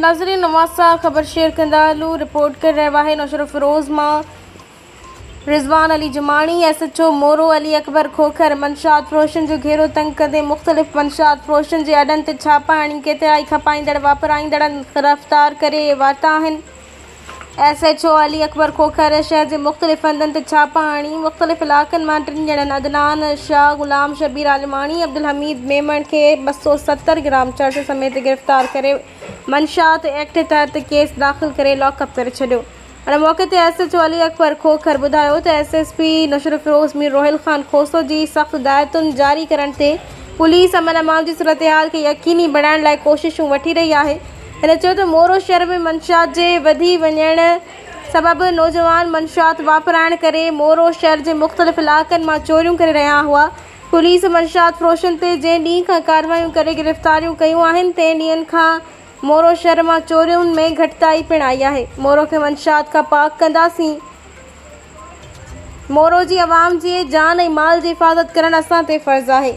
ناظرين اوهان سان خبر شيئر ڪندا هلون رپورٽ ڪري رهيو آهي نوشهروفيروز مان Rizwan Ali Jamani, S H O Moro Ali Akbar Khokhar منشيات فروشن جو گهيرو تنگ ڪندي مختلف منشيات فروشن جي اڏن تي ڇاپا هڻي ڪيترائي کپائيندڙ واپرائيندڙن گرفتار ڪري ورتا آهن. S H O Ali Akbar Khokhar شهر جي مختلف هنڌن تي ڇاپا هڻي مختلف علائقن مان ٽن ڄڻن عدنان شاهه، غلام شبير عالماڻي، عبدالحميد ميمڻ کي 270 گرام چرس سميت گرفتار ڪري منشيات ايڪٽ تحت ڪيس داخل ڪري لاڪ اپ ڪري ڇڏيو. ان موقعي تي S H O Ali Akbar Khokhar ٻڌايو ته S S P Naushahro Feroze Mir Rohail Khan Khoso جي سخت هدايتن جاري ڪرڻ تي پوليس امن امان جي صورتحال کي يقيني بڻائڻ لاء ڪوششون وٺي رهي آهي. هن چيو ته مورو شهر ۾ منشيات جي وڌي وڃڻ سبب نوجوان منشيات واپرائڻ ڪري مورو شهر جي مختلف علائقن مان چوريون ڪري رهيا هئا پوليس منشيات فروشن تي جنهن ڏينهن کان ڪارروايون ڪري گرفتاريون ڪيون آهن تنهن ڏينهن کان مورو شھر مان چورين ۾ گهٽتائي پڻ آئي آهي، مورو کي منشيات کان پاڪ ڪنداسين، مورو جي عوام جي جان ۽ مال جي حفاظت ڪرڻ اسان تي فرض آهي.